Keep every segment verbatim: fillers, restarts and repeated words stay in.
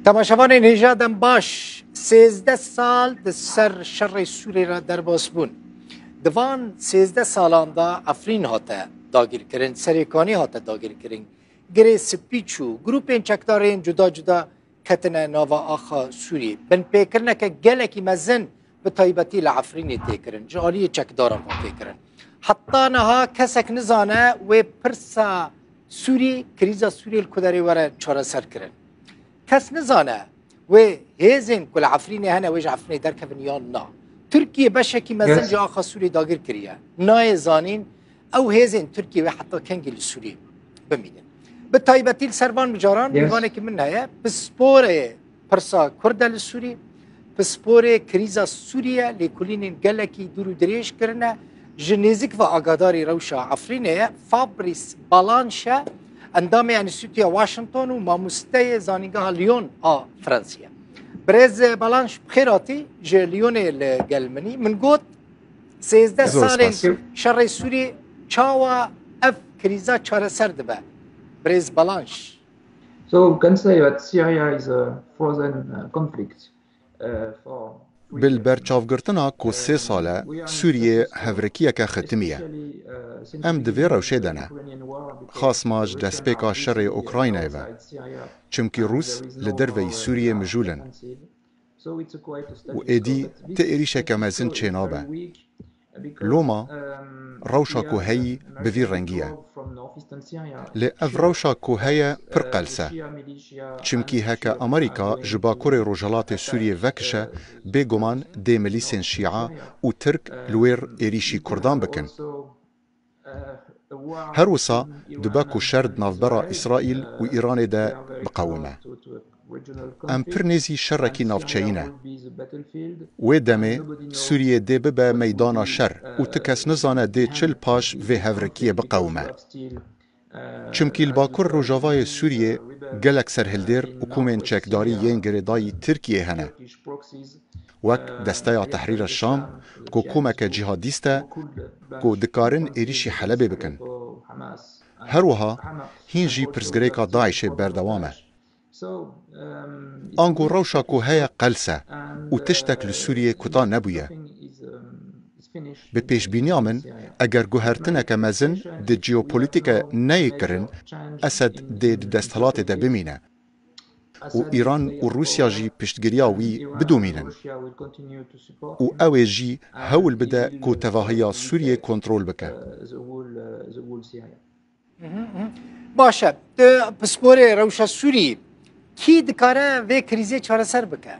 Temaşevanên hêja dem baş, sêzdeh sal di ser şerê Sûrê re derbas bûn. Di van sêzdeh salan de Efrîn hate dagirkirin, Serêkanî hate dagirkirin, Girê Spî çû, grûpên çekdarên cuda cuda ketine nava axa Sûriyê. Binpêkirineke gelekî mezin bi taybetî li Efrînê tê kirin, ji aliyê çekdaran ve tê kirin. Heta niha kesek nizane wê pirsa Sûrî, krîza Sûriyê li ku derê were çareser kirin. Kes nizane wê hêzên ku li Efrînê hene, wê ji Efrînê derkevin yan na. Tirkiye beşekî mezin Yes. ji axa Sûriyê dagir kiriye. Nayê zanîn ew hêzên Tirkiye wê heta kengî li Sûriyê bimînin. Bi taybetî li ser van mijaran Yes. pîvanekî min heye. Pisporê pirsa Kurd e li Sûrî, pisporê krîza Sûrî ye, lêkolînên gelekî dûr û dirêj kirine. Ji nêzik ve agadarî rewşa Efrînê ye. Fabrice Balanche, endamê Enstîtuya Washington û mamosteyê Zanîngeha Lyon a Fransê ye. Birêz Balanche, bi xêr hatî ji Lyonê li gel min î. Min got, sêzdeh Zor salên spas. şerê Sûrî çawa ev krîza çareser dibe? Birêz Balanche. So we can say that Syria is a frozen uh, conflict uh, for Bil berçavgirtina ku sê sal e Sûriyê hevrekiyeke xetimî ye. Em di vê rewşê de ne. Xasma ji destpêka şerê Ukraynayê ve. Çimkî Rûs li derveyî Sûriyê mijûl in. Û êdî ti êrîşeke mezin çênabe. Loma rewşa ku heyî bi vî rengî ye. Lê ev rewşa ku heye pir qels e. Çimkî heke Amerîka ji bakurê rojhilatê Sûriyê vekişe, bêguman dê milîsên Şîa û Tirk li wêr êrîşî Kurdan bikin. Her wisa dibe ku şer di navbera Îsraîl û Îranê de biqewime. Em pir nêzî şerekî navçeyî ne. Wê demê Sûriyê dê bibe meydana şer û ti kes nizane dê çi li paş vê hevrekiyê biqewime. Çimkî li Bakur Rojavayê Sûriyê gelek serhildêr û komên çekdarî yên girêdayî Tirkiyê hene. Wek Desteya Tehrîra Şam, ku komeke cîhadîst e, ku dikarin êrîşî Helebê bikin. Her wiha hîn jî pirsgirêka DAIŞê berdewam e. Ango rewşa ku heye qels e û tiştek li Sûriyê kuta nebûye. Bi pêşbîniya min, eger guhertineke mezin di jeopolitîke neyê kirin, Esed dê di desthilatê de bimîne û Îran û Rûsya jî piştgiriya wî bidomînin û ew ê jî hewl bide ku tevahiya Sûriyê kontrol bike. Baş e, tu pisporê rewşa Sûrî kî dikare vê krîzê çareser bike?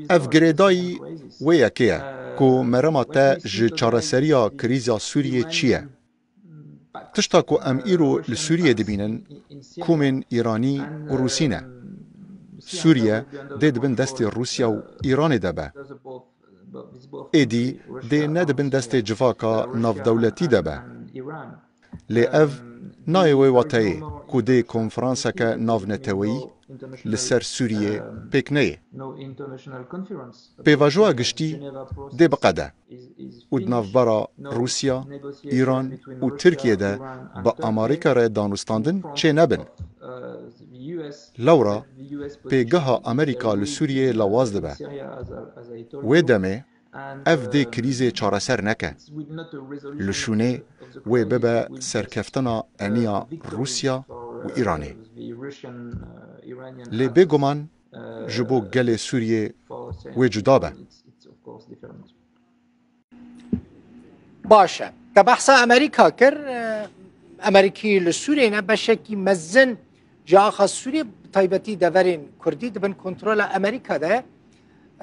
Ev girêdayî wê yekê ye ku merema te ji çareseriya krîza Sûriyê çi ye? Tişta ku em îro li Sûriyê dibînin, komên Îranî û Rûsî ne. Sûriye dê di bin destê Rûsya û Îranê de be. Êdî dê ne di bin destê civaka navdewletî de be. Lê ev nayê wê wateyê ku dê konferanseke navneteweyî li ser Sûriyê pêk neyê. Pêvajoya giştî dê biqede û di navbera Rûsya, Îran û Tirkiye de bi Amerîka re danûstandin çê nebin. Lewra pêgeha Amerîka li Sûriyeyê lawaz dibe. Wê demê ev dê krîzê çareser neke. Li şûnê wê bibe serkeftina eniya Rûsya û Îranê. Lê bêguman ji bo gelê Sûriyê wê cuda be. Baş e. Te behsa Amerîka kir. E, Amerîkî li Sûriyê ne, beşekî mezin ji axa Sûriyê, bi taybetî deverên Kurdî, di bin kontrola Amerîka de ye.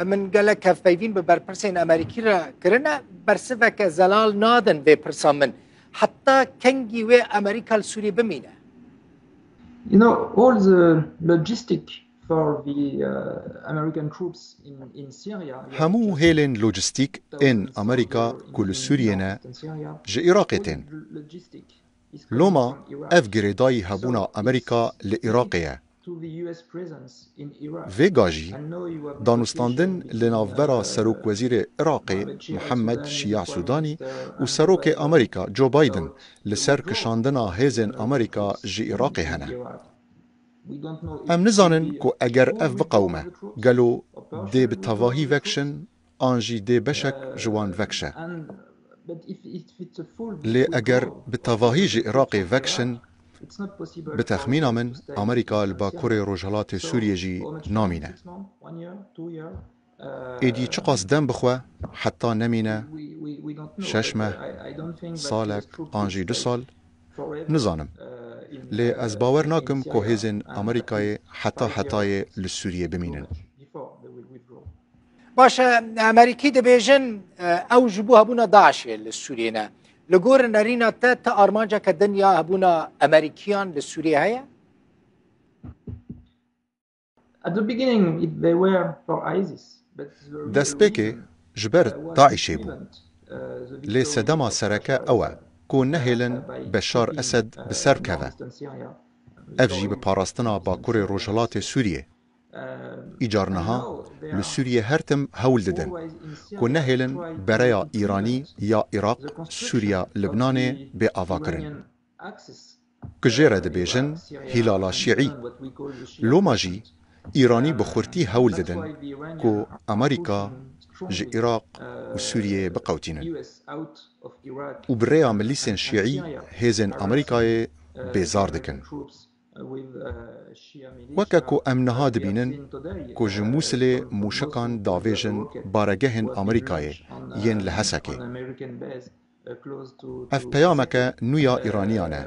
Min gelek hevpeyvîn bi berpirsên Amerîkî re kirine, bersiveke zelal nadin vê pirsa min. Heta kengî wê Amerîka li Sûriyê bimîne? You know, all the logistic for the uh, American troops in, in Syria. Hemû hêlên lojistîk ên Amerîka ku li Sûriyê ne, ji Iraqê tên. Loma ev girêdayî hebûna Amerîka li Iraqê ye. Vêga jî danûstandin li navbera serokwezîrê Iraqê Mihemed Şiya Sûdanî û serokê Amerîka Joe Biden li ser kişandina hêzên Amerîka ji Iraqê hene. Em nizanin ku eger ev biqewime, gelo dê bi tevahî vekişin an jî dê beşek ji wan vekişe. Lê eger bi tevahî ji Iraqê vekişin, bi texmîna min Amerîka li Bakurê Rojhilatê Sûriyê jî namîne. Êdî çiqas dem bixwe heta nemîne şeş meh, salek an jî du sal, nizanim. Lê ez bawer nakim ku hêzên Amerîkayê heta hetayê li Sûriyê bimînin. Baş e, Amerîkî dibêjin e, ew ji bo hebûna DAIŞê li Sûriyê ne. Li gor nerîna te ti armanceke din ya hebûna Amerîkiyan li Sûriyê heye? At the beginning, it, they were for ISIS, but the real Destpêkê reason ji ber uh, was DAIŞê the bû. event, uh, the Lê victory sedema of sereke Bashar ew e ku nehêlin Beşar Esed bi ser bikeve. Ev jî bi parastina Bakurê Rojhilatê Sûriyê. Îcar niha li Sûriyê her tim hewl didin ku nehêlin bereya Îranî ya Iraq, Sûriya, Libnanê bê avakirin. Ku jê re dibêjin Hîlala Şîî. Loma jî Îranî bi xurtî hewl didin ku Amerîka ji Iraq û Sûriyeyê biqewtînin. Û bi rêya milîsên şîî hêzên Amerîkayê bêzar dikin. Weke ku em niha dibînin ku ji Mûsilê mûşekan davêjin baregehên Amerîkayê yên li Hesekê. Ev peyameke nû ya Îraniyan e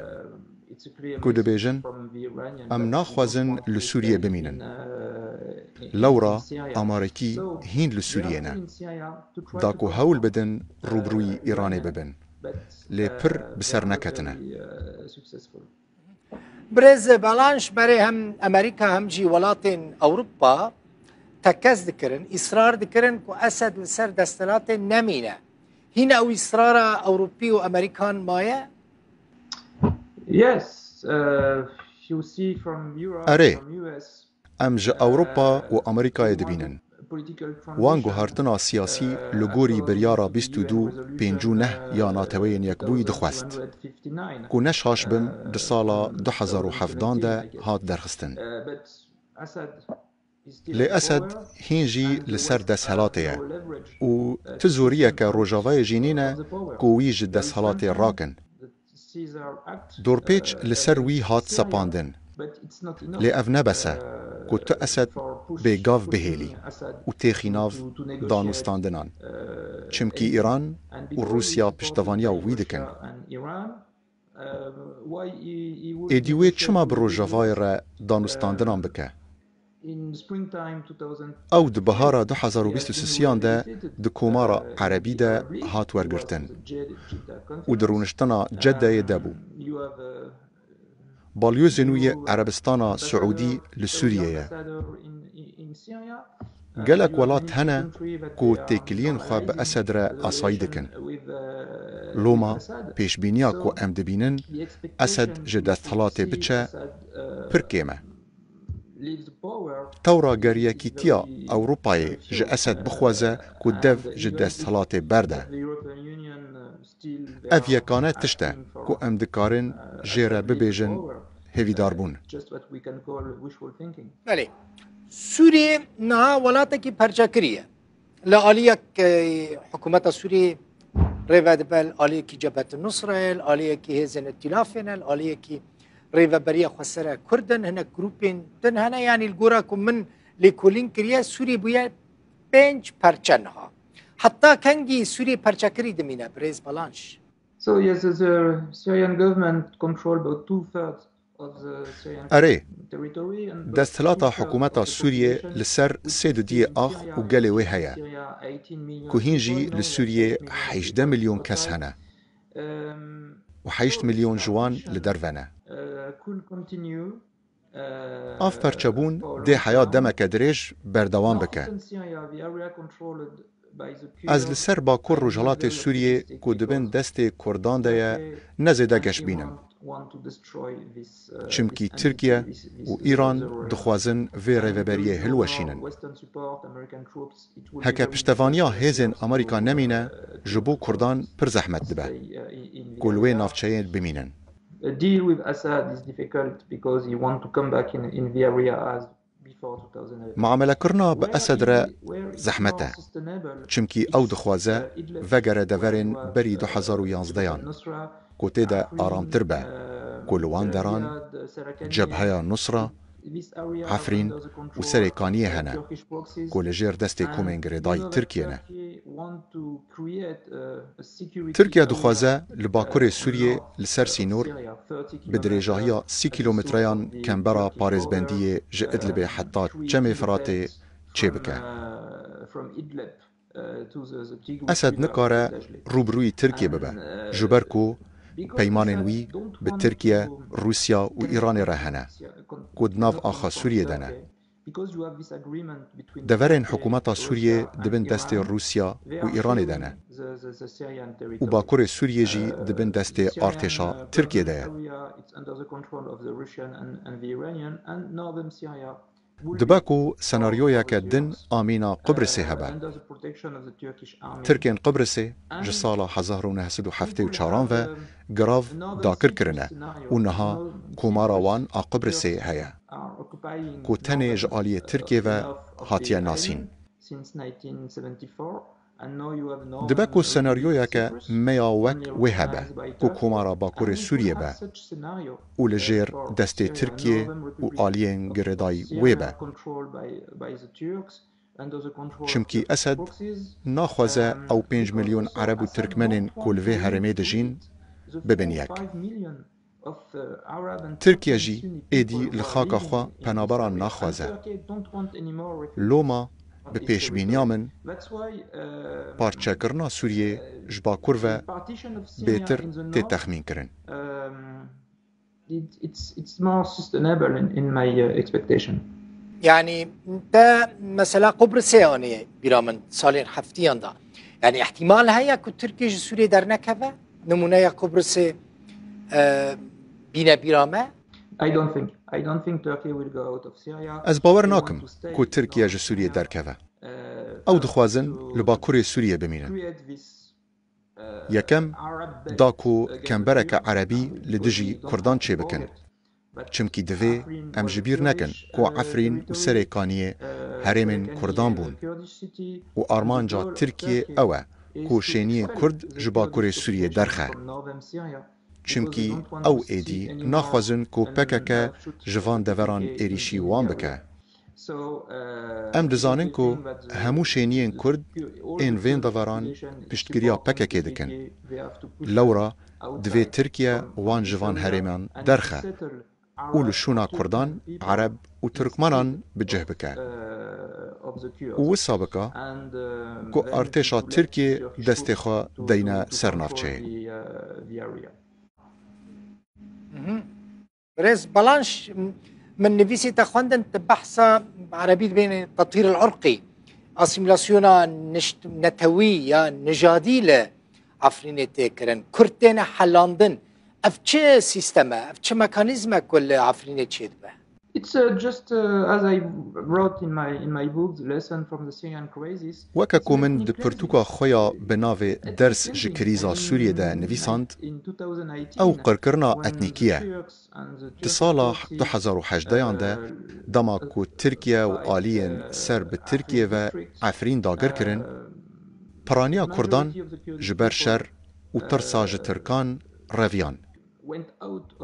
ku dibêjin, em naxwazin li Sûriyê bimînin. Lewra Amerîkî hîn li Sûriyê ne. Da ku hewl bidin rûbirûyî Îranê bibin. Lê pir bi ser neketine. Birêz Balanş berê hem Amerîka hem jî welatên Ewropa tekez dikirin, îsrar dikirin ku Esed li ser desthilatê nemîne. Hîn ew îsrara Ewropî û Amerîkan maye? Yes, uh, you see from Europe, Erê. From U S, Em ji Ewropa û Amerîkayê dibînin. political Wan transition, guhartina siyasî li gorî biryara bîst û du pêncî û neh ya Neteweyên Yekbûyî dixwest. Ku ne şaş bim di sala du hezar û hevdan de hat derxistin. Lê Esed hîn jî li ser desthilatê ye û ti zoriyeke Rojavayê jî nîne ku wî ji desthilatê rakin. Dorpêç li ser wî hat sepandin. Lê ev ne bes e ku tu Esed bêgav bihêlî û têxî nav danûstandinan. Çimkî Îran û Rûsya piştevaniya wî dikin. Êdî wê çima bi Rojavayê re danûstandinan bike? Ew di bihara du hezar û bîst û sêyan de di Komara Erebî de hat wergirtin û di rûniştina Ceddeyê de bû. Balyozê nû yê Erebistana Siûdî li Sûriyê ye. Gelek welat hene ku têkiliyên xwe bi Esed re asayî dikin. Loma pêşbîniya ku em dibînin Esed ji desthilatê biçe pir kêm e. Tewra geriyekîtiya Ewropayê ji Esed bixwaze ku dev ji desthilatê berde. Ev yekane tişt e ku em dikarin jê re bibêjin hêvîdarbûn. Belê. Sûriyê niha welatekî perçekirî ye. Li aliyek e, hikûmeta Sûriyê rêve dibe, li aliyekî Cebhet Nusre ye, li aliyekî hêzên îtîlafê ne, li aliyekî rêveberiya xwesere Kurd in, hinek grûpên din hene. Yanî li gora ku min lêkolîn kiriye, Sûriyê bûye pênc perçe niha. Heta kengî Sûriyê perçekirî dimîne, birêz Balanş? So yes, the Syrian government control about two thirds of the Syrian Erê, territory and desthilata hikûmeta Sûriyê li ser sê dudiyê ax û gelê wê heye, ku hîn jî li Sûriyê hejdeh milyon kes hene um, û heşt milyon ji wan li derve ne. uh, could continue. Av perçebûn dê heya demeke dirêj berdewam bike. Ez li ser bakur rojhilatê Sûriyê ku di bin destê Kurdan de ye, ne zêde geş bînim. Çimkî Tirkiye û Îran dixwazin vê rêveberiyê hilweşînin. Heke piştevaniya hêzên Amerîka nemîne, ji bo Kurdan pir zehmet dibe ku li wê navçeyê bimînin. A deal with Assad is difficult because he want to come back in, in the area as before two thousand eleven. Muamelekirina bi Esed re zehmet e. Çimkî ew dixwaze vegere deverên berî du hezar û yanzdeyan, ku tê de aramtir be, ku li wan deran Cebheya Nusra, Efrîn û Serê Kaniyê hene, ku li jêr destê komên girêdayî Tirkiyê ne. Tirkiye dixwaze li bakurê Sûriyê li ser sînor bi dirêjahiya sî kîlometreyan kembera parêzbendiyê ji Idlibê heta Çemê Firatê çêbike. Esed nikare rûbirûyî Tirkiyê bibe, ji ber ku peymanên wî bi Tirkiye, Rûsya û Îranê re hene, ku di nav axa Sûriyê de ne. Deverên hikûmeta Sûriyê di bin destê Rûsya û Îranê de ne. Û bakurê Sûriyê jî di bin destê artêşa Tirkiyê de ye. Dibe ku senaryoyeke din a mîna Qibrisê hebe. Tirkên Qibrisê ji sala hezar û neh sed û heftê û çaran ve girav dagir kirine û niha Komara wan a Qibrisê heye, ku tenê ji aliyê Tirkiyê ve hatiye nasîn. Dibe ku senaryoyeke me ya wek wê hebe, ku Komara Bakurê Sûriyê be û li jêr destê Tirkiyê û aliyên girêdayî wê be. Çimkî Esed naxwaze ew pênc milyon Ereb û Tirkmenên ku li vê herêmê dijîn bibin yek. Tirkiye jî êdî li xaka xwe penaberan naxwaze. Loma bi pêşbîniya min parçekirina Sûriyê ji bakur ve bêtir tê texmîn kirin. It's, it's more sustainable in, in my uh, expectation. Yani te mesela Qubrisê anî bîra min salên heftiyan da. Yani ihtimal heye ku Tirkiye ji Sûriyê dernekeve? Nimûneya Qubrisê e, bîne bîra me? I don't think. I don't think Turkey will go out of Syria. Ez bawer nakim ku Tirkiye ji Sûriyê derkeve. Ew dixwazin li bakurê Sûriyê bimînin. Yekem, da ku kembereke erebî li dijî Kurdan çêbikin. Çimkî divê em ji bîr nekin ku Efrîn û Serê Kaniyê herêmên Kurdan bûn û armanca Tirkiyê ew e ku şêniyên Kurd ji bakurê Sûriyê derxe. Çimkî ew êdî naxwazin ku P K K ji van deveran êrîşî wan bike. Em dizanin ku hemû şêniyên Kurd ên vên deveran piştgiriya P K K dikin. Lewra divê Tirkiye wan ji van herêman derxe û li şûna Kurdan, Ereb û Tirkmenan bi cih bike. Û wisa bike ku artêşa Tirkiyê destê xwe deyne ser navçeyê. Birêz Balanş, min nivîsî te xwendin, tu behsa erebî dibênê tetîr el urqî, asîmîlasyona nişt-, netewî ya nijadî li Efrînê tê kirin. Kurd têne helandin. Ev çi sîstem e? Ev çi mekanîzm e ku li Efrînê çêdibe? It's uh, just uh, as I wrote in my in my book, the lesson from the Syrian crisis. Weke ku min di pirtûka xwe ya bi navê Ders ji Krîza Sûriyê de nivîsand, ew qirkirina etnîkî ye. Di sala du hezar û hejdeyan de, dema ku Tirkiye û aliyên ser bi Tirkiyê ve Efrîn dagir kirin, piraniya Kurdan ji ber şer û tirsa ji Tirkan reviyan.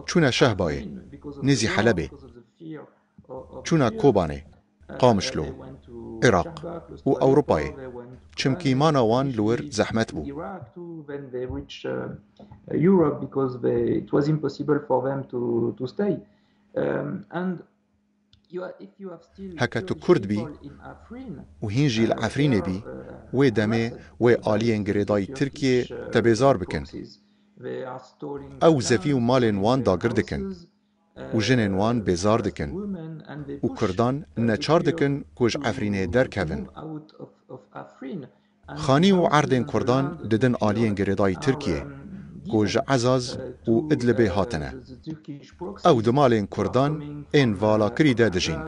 Çûne Şehbayê, nêzî Helebê. Çûne Kobanê, Qamişlo, Iraq û Ewropayê. Çimkî mana wan li wir zehmet bû. Europe because they, it was impossible for them to, to stay. Um, and Heke tu Kurd bî û hîn jî li Efrînê bî, wê demê wê aliyên girêdayî Tirkiyê te bêzar bikin. Ew zevî û malên wan dagir dikin û jinên wan bêzar dikin û Kurdan neçar dikin ku ji Efrînê derkevin. Xanî û erdên Kurdan didin aliyên girêdayî Tirkiyê. ku ji Ezaz û Idlibê hatine. Ew di malên Kurdan ên valakirî de dijîn.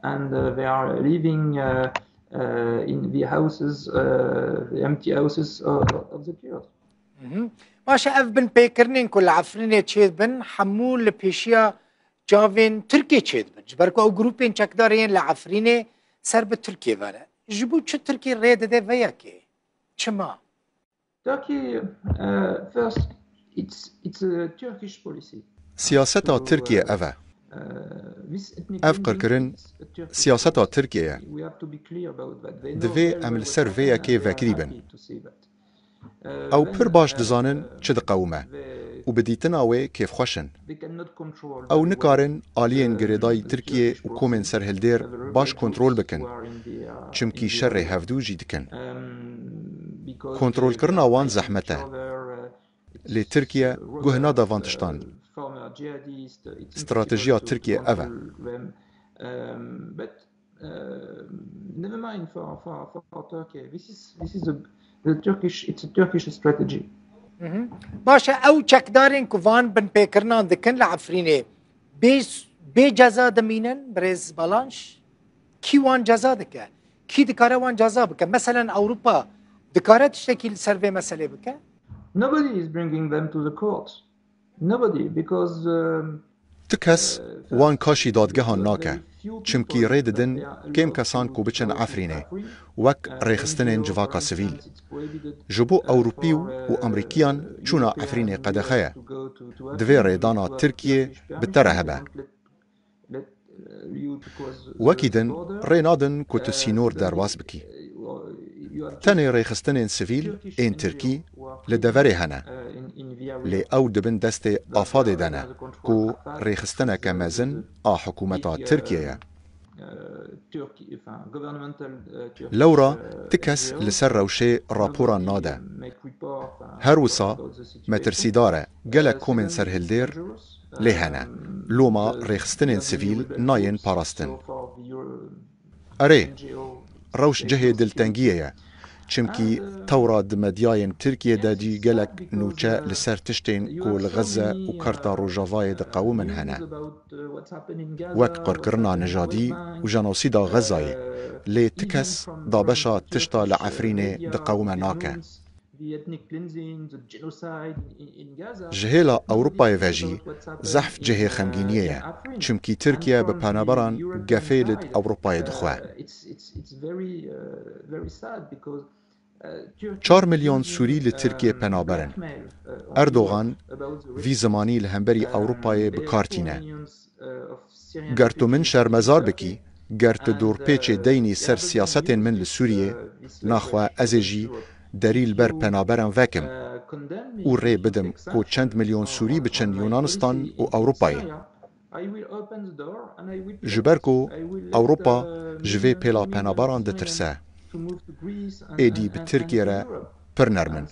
And uh, they are living uh, uh, in the houses, uh, the empty houses uh, of the Kurds. Mhm. Baş e, ev binpêkirinên ku li Efrînê çêdibin, hemû li pêşiya çavên Tirkiyê çêdibin. Ji ber ku ew grûpên çekdar yên li Efrînê ser bi Tirkiyê ve ne. Ji bo çi Tirkiyê rê dide vê yekê? Çima? Turkey, uh, first, it's, it's a Turkish policy. Siyaseta Tirkiye ev e. Ev qirkirin siyaseta Tirkiye ye. Divê em li ser vê yekê vekirî bin. Ew pir baş dizanin çi diqewime û bi dîtina wê kêfxweş in. Ew nikarin aliyên girêdayî Tirkiyê û komên serhildêr baş kontrol bikin, çimkî şerê hevdû jî dikin. Kontrolkirina wan zehmet e. Lê Tirkiye guh nade van tiştan. Stratejiya Tirkiye ev e. Never mind for, for, for Turkey. This is, this is a, the Turkish, it's a Turkish strategy. Baş e, ew çekdarên ku van binpêkirinan dikin li Efrînê bê, bê ceza dimînin, birêz Balanş? Kî wan ceza dike? Kî dikare wan ceza bike? Meselen Ewropa dikare tiştekî li ser vê meselê bike? Nobody is bringing them to the court. Nobody, because um, Ti kes wan kaşî dadgehan nake, çimkî rê didin kêm kesan ku biçin Efrînê, wek rêxistinên civaka sivîl. Ji bo Ewropî û Amerîkiyan çûna Efrînê qedexe ye. Divê rêdana Tirkiyê bi te re hebe. Wekî din rê nadin ku tu sînor derbas bikî. Tenê rêxistinên sivîl ên Tirkî li deverê hene. Lê ew di bin destê AFADê de ne ku rêxistineke mezin a hikûmeta Tirkiyê ye. Lewra ti kes li ser rewşê raporan nade. Her wisa metirsîdar e, gelek komên serhildêr lê hene. Loma rêxistinên sivîl nayên parastin. Erê, rewş cihê diltengiyê ye. Çimkî tewra di medyayên Tirkiyê de jî gelek nûçe li ser tiştên ku li Xezze û Kerta Rojavayê diqewimin hene. Wek qirkirina nijadî û jenosîda Xezayê, lê ti kes dabeşa tişta li Efrînê diqewime nake. Ji hêla Ewropayê ve jî zehf cihê xemgîniyê ye, çimkî Tirkiye bi penaberan gefê li Ewropayê dixwe. Çar milyon Sûrî li Tirkiyê penaber in. Erdogan vî zimanî li hemberî Ewropayê bi kar tîne. Ger tu min şermezar bikî, ger tu dorpêçê deynî ser siyasetên min li Sûriyê, naxwe ez ê jî derî li ber penaberan vekim û rê bidim ku çend milyon Sûrî biçin Yunanistan û Ewropayê. Ji ber ku Ewropa ji vê pêla penaberan ditirse, êdî bi Tirkiye re pir nerm in.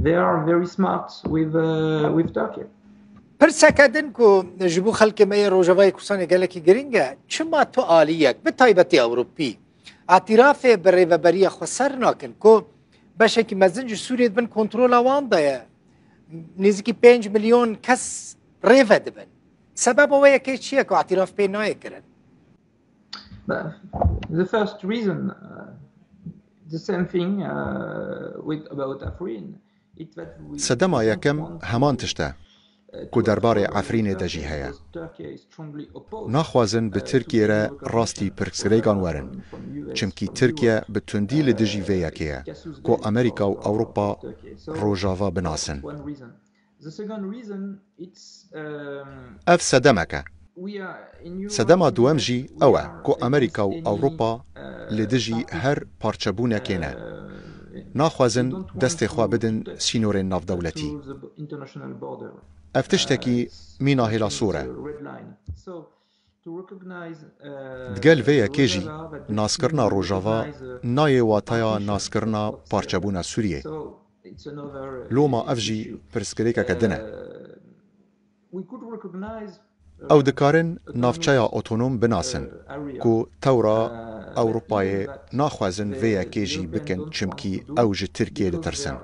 They are very smart with, uh, with Turkey. Pirseke din ku ji bo xelkê me yê Rojavayê Kurdistanê gelekî giring e, çima tu aliyek, bi taybetî Ewropî, îtirafê bi rêveberiya xweser nakin ku beşekî mezin ji Sûriyê di bin kontrola wan de ye? Nêzîkî pênc milyon kes rê vedibin. Sebeba wê yekê çi ye ku îtiraf pê nayê kirin? The first reason, uh, the same thing uh, with, about Afrin. Sedema yekem heman tişt e ku derbarê Efrînê de jî heye. Naxwazin bi Tirkiyê re rastî pirsgirêkan werin, çimkî Tirkiye bi tundî li dijî vê yekê ye ku Amerîka û Ewropa Rojava binasin. Ev sedemek e. Sedema duwem jî ew e ku Amerîka û Ewropa li dijî her parçebûnekê ne. Naxwazin destê xwe bidin sînorên navdewletî. Ev tiştekî mîna hêla sor e. Digel vê yekê jî naskirina Rojava nayê wateya naskirina parçebûna Sûriyê. Loma ev jî pirsgirêkeke din e. Ew dikarin navçeya otonom binasin, ku tewra Ewropayê naxwazin vê yekê jî bikin, çimkî ew ji Tirkiyê ditirsin.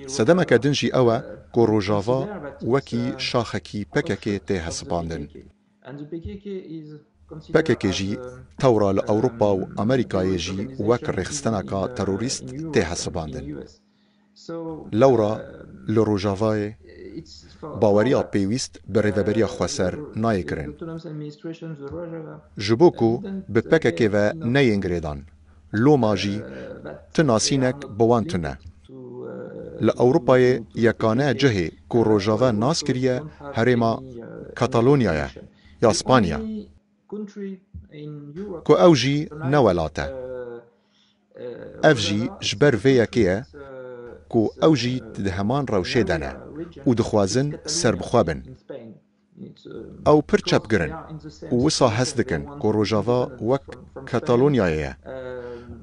Sedemeke din jî ew e ku Rojava wekî şaxekî P K K tê hesibandin. P K K jî tewra li Ewropa û Amerîkayê jî wek rêxistineka terorîst tê hesibandin. Lewra li Rojavayê baweriya pêwîst bi Rêveberiya Xweser nayê kirin. Ji bo ku bi P K K ve neyên girêdan, loma jî tu nasînek bi wan tune. Li Ewropayê yekane cihê ku Rojava nas kiriye herêma Katalonyaya ya Spanya, ku ew jî ne welat e. Ev jî ji ber vê yekê ye ku ew jî di heman rewşê de ne û dixwazin serbixwe bin. Ew pir çepgir in û wisa hez dikin ku Rojava wek Katalonyayê ye.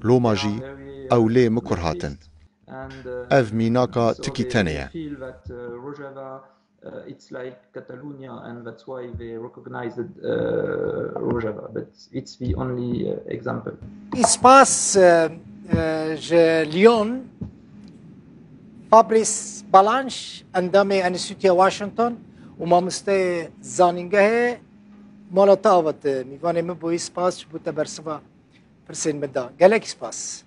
Loma jî ew lê mikur hatin. Ev mînaka tikî tenê ye. Uh, it's like Catalonia, and that's why they recognized uh, Rojava. But it's the only uh, example. Îspas uh, uh, ji Lyon, Fabrice Balanche, endamê Enstîtuya Washington û mamosteyê zanîngehê, mala te avêt. Mîvanê min bûyî, spas ji bo te bersiva pirsên min da. Gelek spas.